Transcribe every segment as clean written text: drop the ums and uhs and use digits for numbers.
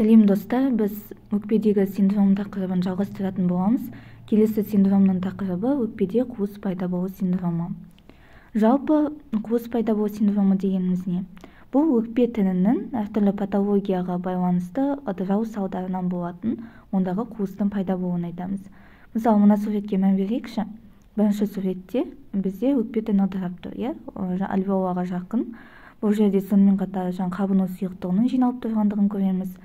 Сәлем достар, біз өкпедегі синдром тақырыбын жалғастыратын боламыз. Келесі синдромның тақырыбы өкпеде қуыс пайда болу синдромы. Жалпы қуыс пайда болу синдромы дегеніміз не? Бұл өкпе тінінің әртүрлі патологияға байланысты ыдырау салдарынан болатын ондағы қуыстың пайда болуын айтамыз. Мысалы, мына суретке мән берейікші. Бірінші суретте бізде өкпе тіні ыдырап тұр, иә, альвеолаға жақын. Бұл жерде сонымен қатар қабыну сұйықтығының жиналып тұрғандығын көреміз.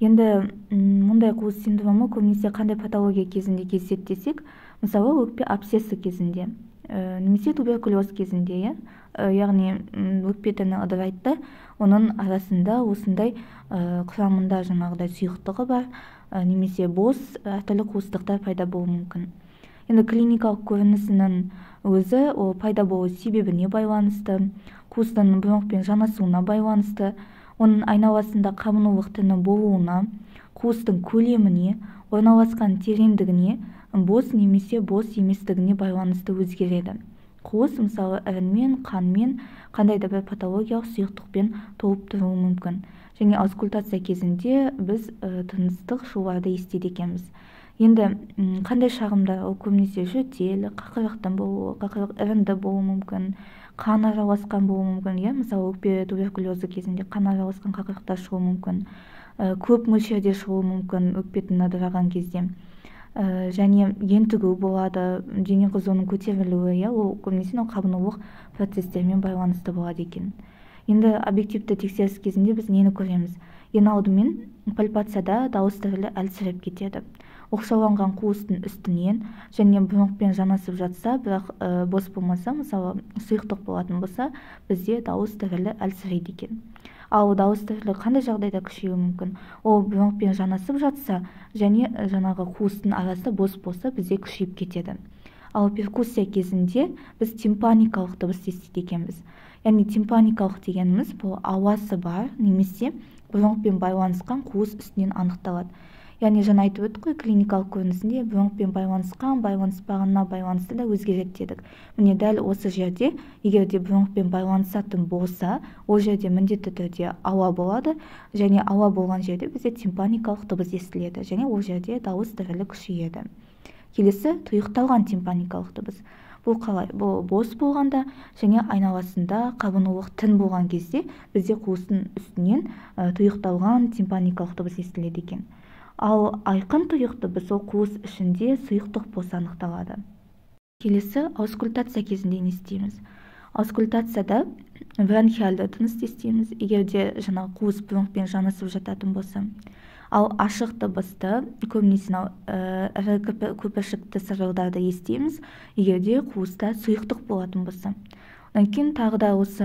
Енді мұндай қуыс синдромы көбінесе қандай патология кезінде кездеседі десек, мысалы, өкпе абсцесі кезінде, немесе туберкулез кезінде, иә, яғни өкпе тіні ыдырайды да, оның арасында осындай құрамында жаңағыдай сұйықтығы бар, немесе бос әртүрлі қуыстықтар пайда болуы мүмкін. Енді клиникалық көрінісінің өзі ол пайда болу себебіне байланысты, қуыстың бронхпен жанасуына байланысты, оның айналасында қабынулық тіні болуына, қуыстың көлеміне, орналасқан тереңдігіне, бос немесе бос еместігіне байланысты өзгереді. Қуыс, мысалы, іріңмен, қанмен, қандай да бір патологиялық сұйықтықпен толып тұруы мүмкін. Және аускультация кезінде біз тыныстық шуларды естиді екенбіз. Енді қандай шағымдар? Ол көбінесе жөтел, қақырықтың болуы, қақырық ірінді болуы мүмкін, қан араласқан болуы мүмкін, иә, мысалы, өкпе туберкулезі кезінде қан араласқан қақырықтар шығуы мүмкін, көп мөлшерде шығуы мүмкін өкпе тіні ыдыраған кезде. Және ентігу болады, дене қызуының көтерілуі, иә, ол көбінесе қабынулық процестермен байланысты болады екен. Енді объективті тексеріс кезінде біз нені көреміз? Ең алдымен пальпацияда дауыс дірілі әлсіреп кетеді. Оқшауланған қуыстың үстінен және бронхпен жанасып жатса, бірақ бос болмаса, мысалы, сұйықтық болатын болса, бізде дауыс дірілі әлсірейді екен. Ал дауыс дірілі қандай жағдайда күшеюі мүмкін? Ол бронхпен жанасып жатса және жаңағы қуыстың арасы бос болса, бізде күшейіп кетеді. Ал перкуссия кезінде біз тимпаникалық дыбыс естиді екенбіз. Яғни тимпаникалық дегеніміз бұл ауасы бар немесе бронхпен байланысқан қуыс үстінен анықталады. Яғни жаңа айтып өттік қой, клиникалық көрінісінде бронхпен байланысқан, байланыспағанына байланысты да өзгереді дедік. Міне дәл осы жерде, егер де бронхпен байланысатын болса, ол жерде міндетті түрде ауа болады, және ауа болған жерде бізде тимпаникалық дыбыс естіледі, және ол жерде дауыс дірілі күшейеді. Келесі тұйықталған тимпаникалық дыбыс. Бұл қалай? Бұл бос болғанда және айналасында қабынулық тін болған кезде бізде қуыстың үстінен тұйықталған тимпаникалық дыбыс естіледі екен. Ал айқын тұйық дыбыс ол қуыс ішінде сұйықтық болса анықталады. Келесі аускультация кезінде не істейміз? Аускультацияда бронхиалды тыныс естиміз, егер де жаңағы қуыс бронхпен жанасып жататын болса. Ал ашық дыбысты, көбінесе ірі көпіршікті сырылдарды естиміз, егер де қуыста сұйықтық болатын болса. Одан кейін тағы да осы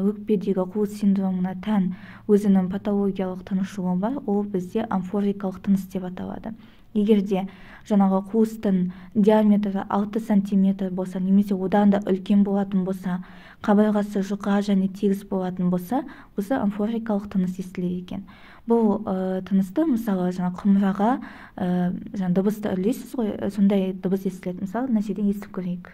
өкпедегі қуыс синдромына тән өзінің патологиялық тыныс жолы бар, ол бізде амфорикалық тыныс деп аталады. Егер де жаңағы қуыстың диаметрі 6 сантиметр болса, немесе одан да үлкен болатын болса, қабырғасы жұқа және тегіс болатын болса, осы амфорикалық тыныс естіледі екен. Бұл тынысты, мысалы, жаңа құмыраға жаңа дыбысты үрлейсіз ғой, сондай дыбыс естіледі. Мысалы, мына жерден естіп көрейік.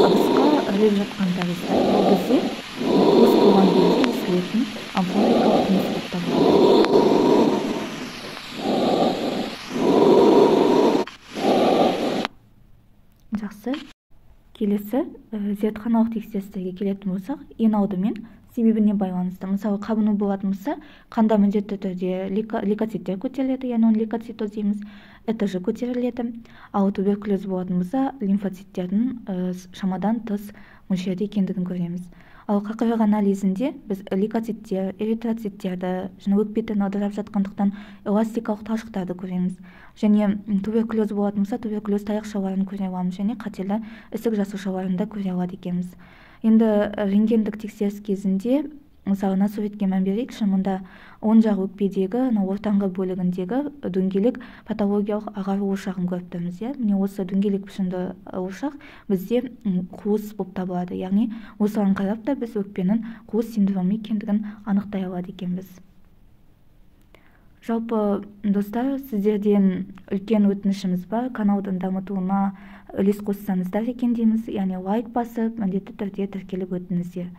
Ыдысқа үрлеп жатқан тәрізді. Бұл бізде қуыс болған кезде естілетін амфорикалық тыныс болып табылады. Жақсы. Келесі зертханалық тексерістерге келетін болсақ, ең алдымен себебіне байланысты. Мысалы, қабыну болатын болса, қанда міндетті түрде лейкоциттер көтеріледі, яғни оны лейкоцитоз дейміз, ЭТЖ көтеріледі. Ал туберкулез болатын болса, лимфоциттердің шамадан тыс мөлшерде екендігін көреміз. Ал қақырық анализінде біз лейкоциттер, эритроциттерді және өкпе тіні ыдырап жатқандықтан эластикалық талшықтарды көреміз. Және туберкулез болатын болса, туберкулез таяқшаларын көре аламыз және қатерлі ісік жасушаларын да көре алады екенбіз. Енді рентгендік тексеріс кезінде, мысалы, мына суретке мән берейікші, мұнда оң жақ өкпедегі, мына ортаңғы бөлігіндегі дөңгелек патологиялық ағару ошағын көріп тұрмыз, иә. Міне осы дөңгелек пішінді ошақ бізде қуыс болып табылады. Яғни осыған қарап та біз өкпенің қуыс синдромы екендігін анықтай алады екенбіз. Жалпы, достар, сіздерден үлкен өтінішіміз бар. Каналдың дамытуына үлес қоссаңыздар екен дейміз. Яғни лайк басып, міндетті түрде тіркеліп өтіңіздер.